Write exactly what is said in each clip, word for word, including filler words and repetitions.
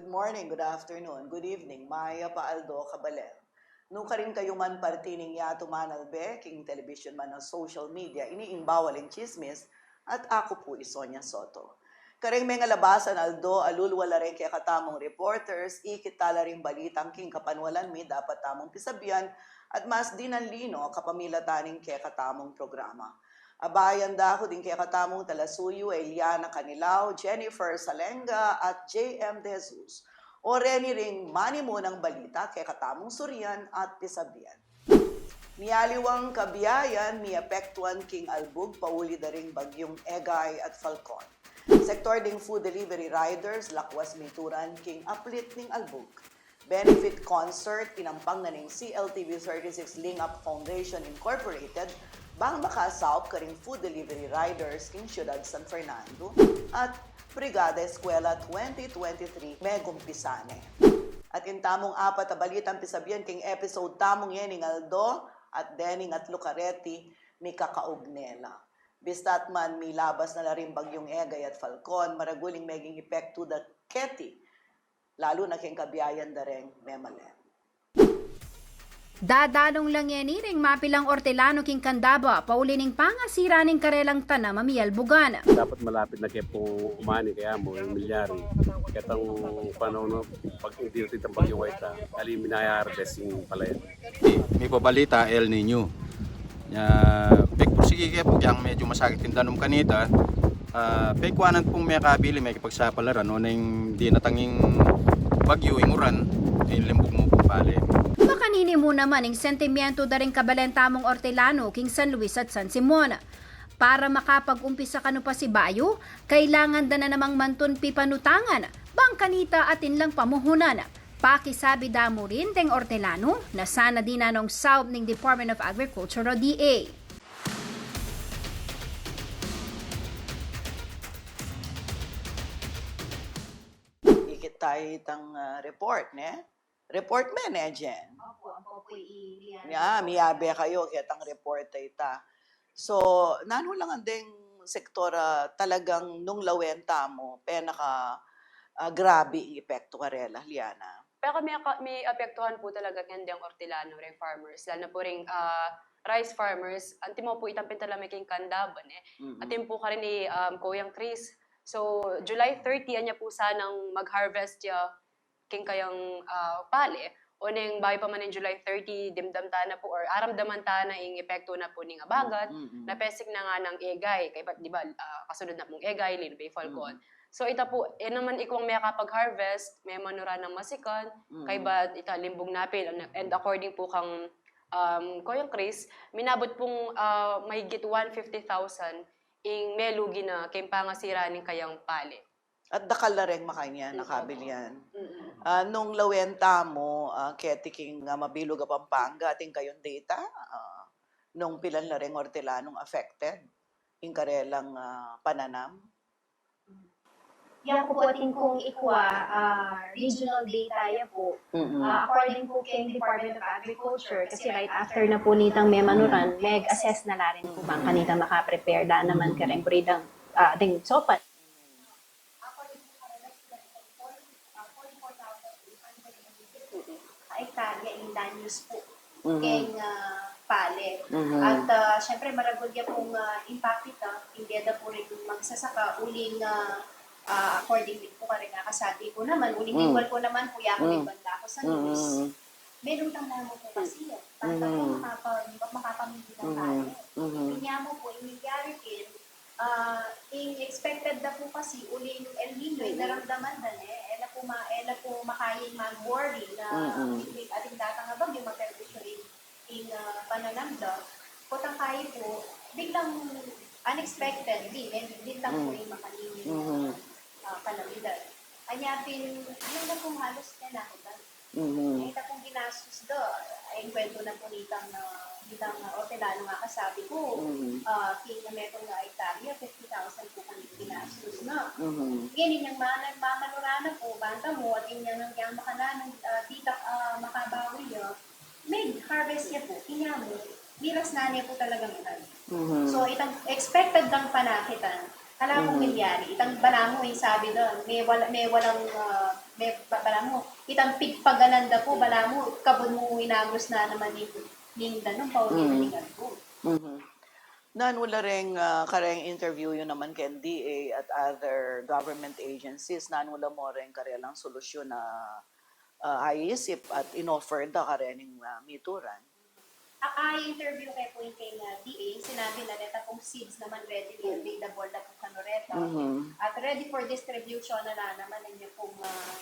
Morning, good afternoon, good evening, mayap a aldo, kabalen. Nukarin kayu man parti ning yatu manalbe king television man o social media, ini ing Bawal ing Tsismis, at aku pu i Sonia Soto. Kareng mengalabasan aldo, alulwa la reng kekatamung reporters, ikit tala ring balitang king kapanwalan mi dapat tamung pisabian, at mas dinan lino kapamilatan ning kekatamung programa. Abayan da ku ding kekatamung talasuyu, Eliana Canilao, Jennifer Salenga, at J M De Jesus. O reni ring manimunang balita kekatamung surian at pisabian. Mialiwang kabiayan miapektuan king albug pauli da ring bagyung Egay at Falcon. Sektor ding food delivery riders lakwas mituran king aplit ning albug. Benefit concert inampang na ning C L T V thirty-six Lingap Foundation Incorporated bang makasaup karing food delivery riders king Siyudad San Fernando at Brigada Eskwela twenty twenty-three megumpisa ne. At ing tamung apat a balitang pisabian king episode tamung yening aldo at dening at lukareti mikakaugne la. Bista't man milabas na la ring bagyung Egay at Falcon, maragul ing meging epektu da keti, lalu na king kabiayan da reng memalen. Dadalung la ngeni ring mapilang ortelano king Candaba pauli ning pangasira ning karelang tanam a mialbugan. Dapat malapit na ke pung umani kaya mu ing milyari. Ketang panaun na pag-indirti itang bagyung Waita, ali minaya-harvest ing palayan. Mipabalita El Niño. Ya, pigpursigi ke pu, kayang medyo masakit ing danum kanita. Ah, pekuanan pung mekabili, mekipagsapalaran, oneng dinatang ing bagyu, ing uran, ing limbug mu pung pale. Makanini mu naman ing sentimiento da ring kabalen tamung ortelano king San Luis at San Simon. Para makapag-umpisa kanu pasibayu, kailangan da na namang mantun pipanutangan, bang kanita atin lang pamuhunan. Pakisabi da mu rin deng ortelano na sana dinan nong saup ning Department of Agriculture o D A. Ikit tayu itang, ah, report, ne? Report me, ne, Jen? Opo, opo, opo, i-, i-, Ya, miyabe kayu ketang report a ita. So, nanu la ngan deng sektor a talagang nung lawen tamu, penaka, ah, grabe ing epektu karela, Liana? Pero mi-, miapektuhan pu talaga keng deng ortelano, reng farmers, lalu na pu reng, ah, rice farmers, antimo pu itang pin tala mi king Candaba, ne. Mm-mm. Atin pu karin i, um, Kuyang Chris. So, July thirty, anya pu sanang mag-harvest ya king kayang, ah, pale. Oneng bayu pa man ing July thirty, dimdam ta na pu, or aramdaman ta na ing epektu na pu ning abagat, mm, mm, mm, na pesik na ngana ing Egay, kaybat, di ba, ah, kasunod na pung Egay, Lilu Bey, Falcon. Mm. So, ita pu, e naman ikwang mekapag-harvest, memanuran nang masikan, mm, kaybat ita limbug na pin, and, and according pu kang, um, Kuyang Chris, minabut pung, ah, mahigit one fifty thousand ing melugi na keng pangasira ning kayang pale. At dakal la reng makanyan, mm, nakabilyan. Mm. Ah, nung lawen tamu, ah, keti king, ah, mabilug a Pampanga, atin kayung data, ah, nung pilan la reng ortelanong affected ing karelang, ah, pananam? Ya pu, atin kung ikwa, ah, regional data ya pu. Mm-mm. Ah, according pu keng Department of Agriculture, kasi right after na pu nitang memanuran, mm, meg-assess na la rin pu bang kanita makaprepare da naman, mm, kareng breeding, ah, ding sopat. Ako rin po, ano, sila itong forty, ah, forty-four thousand eight hundred and fifty ka hektarya in land use po, mhm, keng, ah, pale. Mhm. At, ah, syempre, maragul ya pong, ah, impakto, ah, hindi da po rin magsasaka uling, ah, ah, according din po kareng kasabi ko naman, uling, mm, equal po naman po ya ako, mm, rin banda ako sa, mm, Luis. Mm. Meron tang namo po kasi, eh. Para po, mhm, makapag-, makapamili ng, mhm, pale. Mhm. Inya mo po, ing nangyari din, ah, ing expected da pu kasi uling El Niño, mm, ing naramdaman da ne, e la pu ma-, e la pu makayang mag-worry na, mm, ating datang a bagyu, magkakasya rin ing, ah, pananam da. Potang kayi pu, biglang unexpectedly, e, biglang pu, mm, ing makanini, mm, ah, kalamidad. Anya pin, yun na pung halos kaya na ako. Mhm. Ita pung ginastos da, e, ing kwento na pu nitang, ah, nitang, ah, ortelanong kasabi ku, mhm, ah, king metung a hektarya, fifty thousand pu kang ginastos na. Mhm. Ngeni, inyang mana-, mamanura na pu, banta mu, at inyang, inyang makanan, ah, ditak, ah, makabawi ya, meg-harvest ya pu, inya mu, miras na ne pu talaga, miras. Mhm. So, itang expected dang panakitan, ala pung, mhm, nangyari. Itang balamu, ing sabi dun, me wala-, me walang, ah, May, ba-, balamu, itang pigpagalan da pu, balamu, kabud mu inagos na naman ning, ning danum, pauli na ning albu. Mhm. Nanu la reng, ah, kareng interview yu naman keng D A at other government agencies, nanu la mo reng karelang solusyon na, ah, aisip at inoffer da karening, ah, mituran? A, a-interview ke pu ing keng, ah, D A, sinabi na reta pung seeds naman readily available na pu kanu reta. At ready for distribution na la naman, anya pung, ah,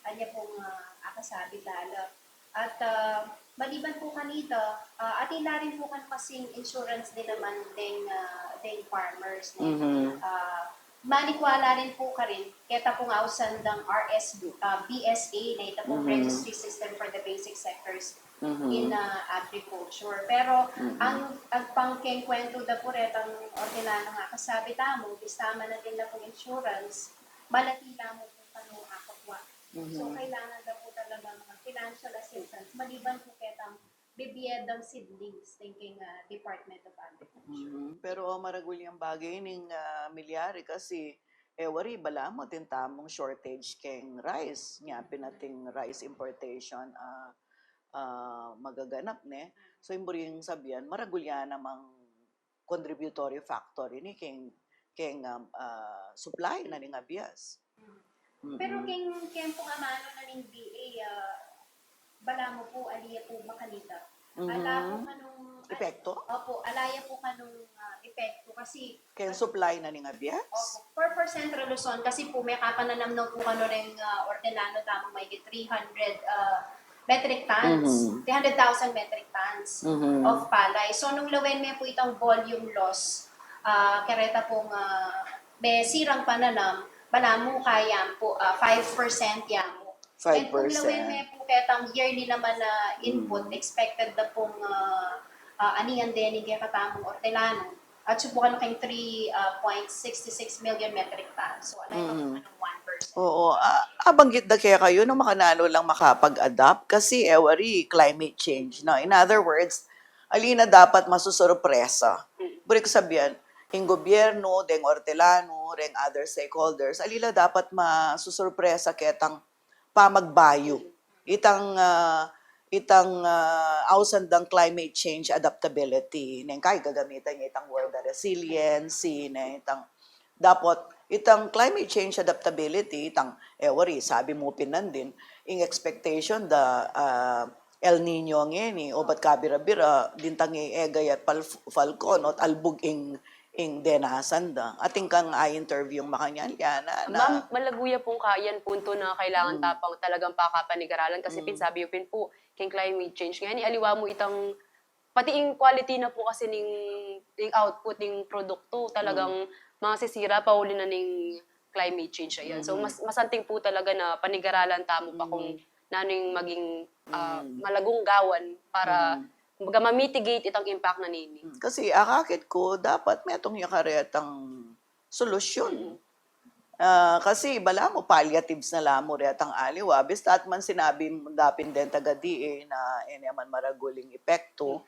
anya pung, ah, akasabi tala. At, ah, maliban pu kanita, ah, atin la rin pu kanu kasing insurance din naman deng, ah, deng farmers, ne? Ah, manikwa la rin pu karin, keta pung ausan dang R S, ah, B S A, ne, ita pung Registry System for the Basic Sectors in, ah, agriculture. Pero ang, ang pangkengkwento da pu retang ordelanung akasabi tamu, bista man atin la pung insurance, malati la mu pu kanu akakwa. So, kailangan da pu talagang financial assistance, maliban pu ketang bibie dang seedlings, thank you, ah, Department of Agriculture. Mhm. Pero maragul yang bagay ning, ah, milyari kasi, e wari, balamu atin tamung shortage keng rice, nya pin ating rice importation, ah, ah, magaganap, ne? So, ing buring sabian, maragul ya namang contributory factor ini keng, keng, um, ah, supply na ning abias. Pero keng, keng pung amanu na ning D A, ah, balamu pu, ali ya pu makanita. Ala pu kanung, Epekto? Opo, ala ya pu kanung, ah, epekto kasi Keng supply na ning abias? Opo, for, for Central Luzon kasi pu, mekapananam na pu kanu reng, ah, ortelano tamu mahigit three hundred, ah, metric tons, three hundred thousand metric tons of palay. So, nung lawen me pu itang volume loss, ah, kareta pung, ah, mesirang pananam, balamu kaya pu, ah, five percent ya mu. And kung lawen me pu ketang yearly naman na input, expected na pung, ah, ah, anian dening kekatamung ortelano. At subukan keng three point six six million metric tons. So, ala ya pu kanung one percent. Oo, ah, abanggit da kekayu na makananu lang makapag-adapt kasi e wari climate change, no? In other words, ali na dapat masusurpresa. Buri ku sabian, ing gobyerno, deng ortelano, reng other stakeholders, ali la dapat masusurpresa ketang pamagbayu. Itang, ah, itang, ah, ausan dang climate change adaptability, neng kaya gagamitan ya itang word na resiliency, ne, itang, dapot, itang climate change adaptability, itang, e wari, sabi mu pin nandin, ing expectation da, ah, El Niño ngeni, obat kabira-bira, dintang i Egay at Fal-, Falcon, ot albug ing ing denasan da. Atin kang a-interview makanyan, Liana, na... Ma'am, malagu ya pung ka-, yan punto na kailangan ta pang talagang pakapanigaralan kasi pin sabi yu pin pu, keng climate change. Ngeni aliwa mu itang, pati ing quality na pu kasi ning, ning output ning produkto, talagang masisira pauli na ning climate change. Ayan. So, mas, masanting pu talaga na panigaralan tamu pa kung nanu ing maging, ah, malagung gawan para kumbaga, ma-mitigate itang impact na nini. Hmm, kasi akakit ku, dapat metung ya karetang solusyon. Ah, kasi balamu palliatives na la mu retang aliwa. Bista at man sinabi da pin deng taga D A na e ne man maragul ing epektu,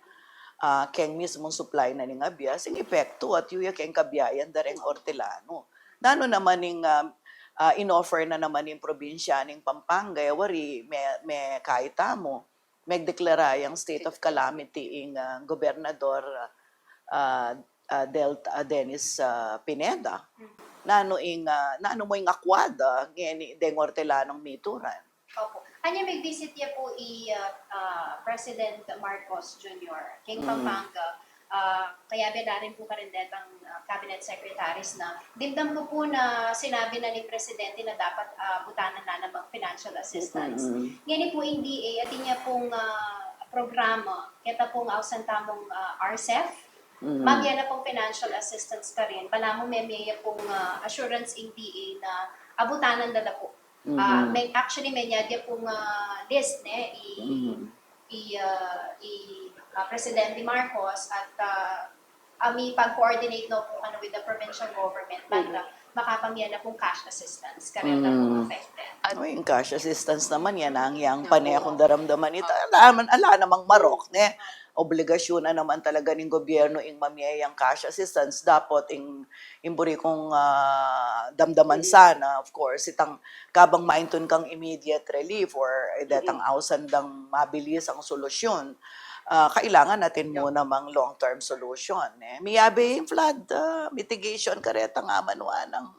ah, keng mismung supply na ning abias, ing epektu at yu ya keng kabiayan da reng ortelano. Nanu naman ing, ah, ah, inoffer na naman ning probinsya ning Pampanga, e wari me, mekait tamu megdeklara yang state of calamity ing, ah, Gobernador, ah, ah, Del-, ah, Dennis, ah, Pineda. Nanu ing, ah, nanu mu ing akwa da ngeni deng ortelanung mituran? Opo. Anya, mig-visit ya pu i, ah, ah, President Marcos Junior keng Pampanga. Ah, kayabe la rin pu karin detang, ah, cabinet secretaries na. Dimdam ku pu na sinabi na ning presidente na dapat, ah, abutanan na namang financial assistance. Ngeni pu ing D A, atin ya pung, ah, programa, keta pung ausan tamung, ah, R C E F. Mamie na pung financial assistance karin. Balamu memie ya pung, ah, assurance ing D A na abutanan da la pu. Ah, me-, actually, menyad ya pung, ah, list, ne, i, i, ah, i, ah, Presidente Marcos at, ah, ah, mipag-coordinate na pu kanu with the provincial government para makapamie na pung cash assistance kareta pung affected. At ing cash assistance naman, yan ang yang pane kung daramdaman ita. Ala naman, ala namang marok, ne? obligasyun na naman talaga ning gobyerno ing mamie yang cash assistance, dapot ing, ing buri kung, ah, damdaman sana, of course, itang kabang maintun kang immediate relief or, eh, detang ausan dang mabilisang solusyon, ah, kailangan atin mu namang long-term solution, eh. Miyabe ing flood, ah, mitigation karetang amanuan nang,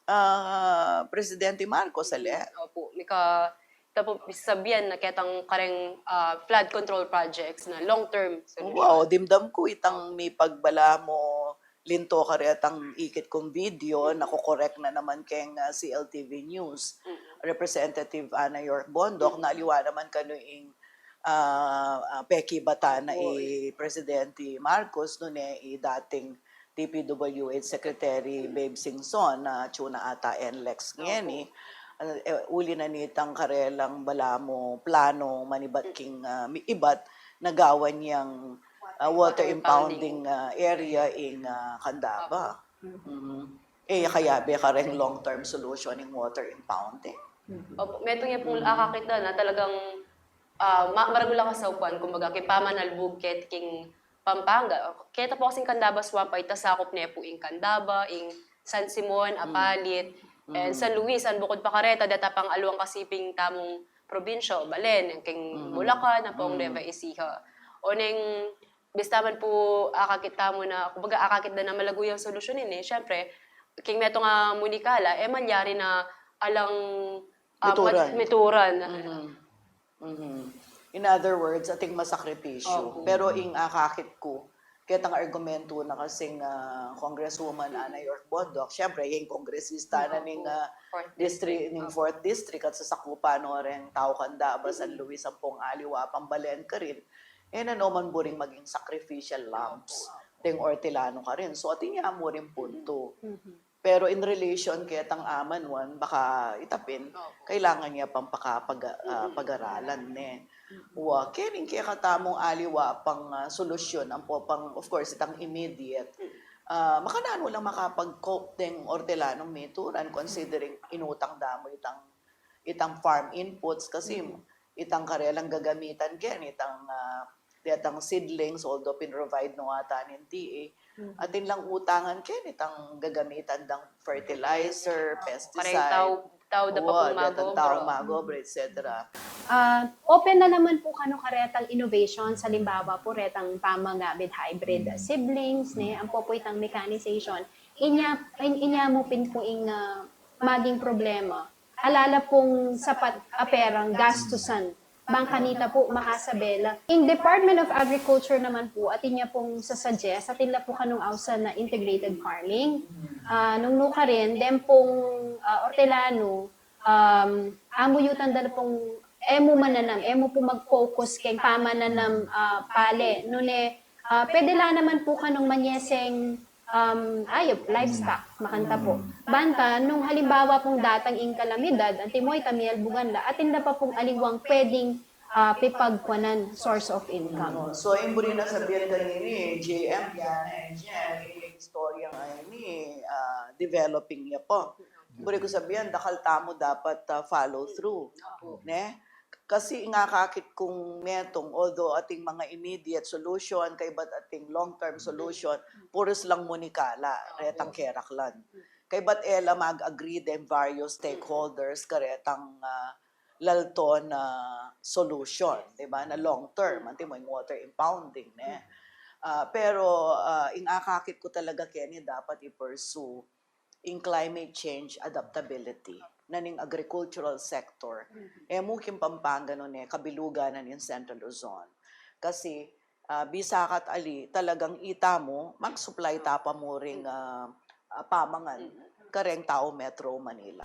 ah, Presidente Marcos, ale? Opo, mika, tapo, sabian na ketang kareng, ah, flood control projects na long-term solution. Wow, dimdam ku itang mipagbala mu linto karetang ikit kung video, nakokorek na naman keng, ah, C L T V News, Representative Ana York Bondoc, na aliwa naman kanu ing, ah, ah, pekibatan na i Presidente Marcos, nune i dating D P W H Secretary Babe Singson, na atsu na ata NLEX ngeni, ah, eh, uli na nitang karelang bala mu plano manibat king, ah, mi-, ibat na gawan yang, ah, water impounding, ah, area ing, ah, Candaba. Mhm. Eh, kayabe kareng long-term solution ing water impounding. Opo, metung ya pung akakit da na talagang, ah, ma-, maragul a kasaupan, kumbaga, king pamanalbug ket king Pampanga. Keta pu kasing Candaba Swamp ay tasakup ne pu ing Candaba, ing San Simon, Apalit, and San Luis, and bukud pa kareta, deta pang aliwang kasiping tamung probinsya, Balen, ing king Bulacan, ampong Nueva Ecija. Oneng, bista man pu akakit tamu na, kumbaga, akakit da na malagu yang solusyunin, eh. Siyempre, king metung a munikala, e malyari na alang, ah, mituran. Mat-, mituran. Mhm. In other words, ating masakripisyo. Opo. Pero ing akakit ku, ketang argumentu na kasing, ah, Congresswoman Ana York Bondoc, siyempre, ing kongresista na ning, ah, fourth district, ning fourth district at sasakupan no reng tau Candaba, San Luis, ampong aliwa pang Balen karin, e na no man buring maging sacrificial lambs deng Ortilano karin. So, atin ya mu ring punto. Pero in relation ketang amanuan, baka ita pin, kailangan ya pang pakapag-, ah, pag-aralan ne. Wa, keni ing kekatamung aliwa pang, ah, solusyon, ampo pang, of course, itang immediate. Ah, makananu lang makapag-cope deng Ortilanong mituran, considering inutang da mu itang, itang farm inputs, kasi itang karelang gagamitan keni, itang, ah, detang seedlings, although pin-provide no ata ning D A, atin lang utangan keni itang gagamitan dang fertilizer, pesticide. Kareng tau, tau da pa pung mag-obra, et cetera. Ah, open na naman pu kanu karetang innovation, sa halimbawa pu retang pamangabit hybrid seedlings, ne, ampo pu itang mechanization. Inya, in-, inya mu pin pu ing, ah, maging problema. Ala la pung sapat a perang gastusan bang kanita pu makasabela. Ing Department of Agriculture naman pu, atin ya pung sasuggest, atin la pu kanung ausan na integrated farming. Ah, nung nukarin, den pung, ah, Ortilano, um, amuyutan da la pung, e mu mananam, e mu pu mag-focus keng pamananam, ah, pale. Nune, ah, pwede la naman pu kanung manyeseng um, ayup, livestock, makanta pu. Banta, nung halimbawa pung datang ing kalamidad, antimo ita miyalbugan la, atin da pa pung aliwang pwedeng, ah, pipagkuanan, source of income. Mm. So, ing buri na sabian kanini, J M, yan, eh, Jen, ing istorya ngeni, ah, developing ya pa. Buri ku sabian, dakal tamu dapat, ah, follow through, ne? Kasi ing akakit kung metung, although ating mga immediate solution, kaybat ating long-term solution, purus lang munikala retang keraklan. Kaybat e la mag-agree deng various stakeholders karetang, ah, lalto na solution, di ba? Na long-term, antimo ing water impounding, ne? Ah, pero, ah, ing akakit ku talaga keni dapat i-pursue ing climate change adaptability na ning agricultural sector. E mu king Pampanga nune, kabilugan na ning Central Luzon. Kasi, ah, bisa ka't ali, talagang ita mu, mag-supply ta pa mu ring, ah, ah, pamangan kareng tau Metro Manila.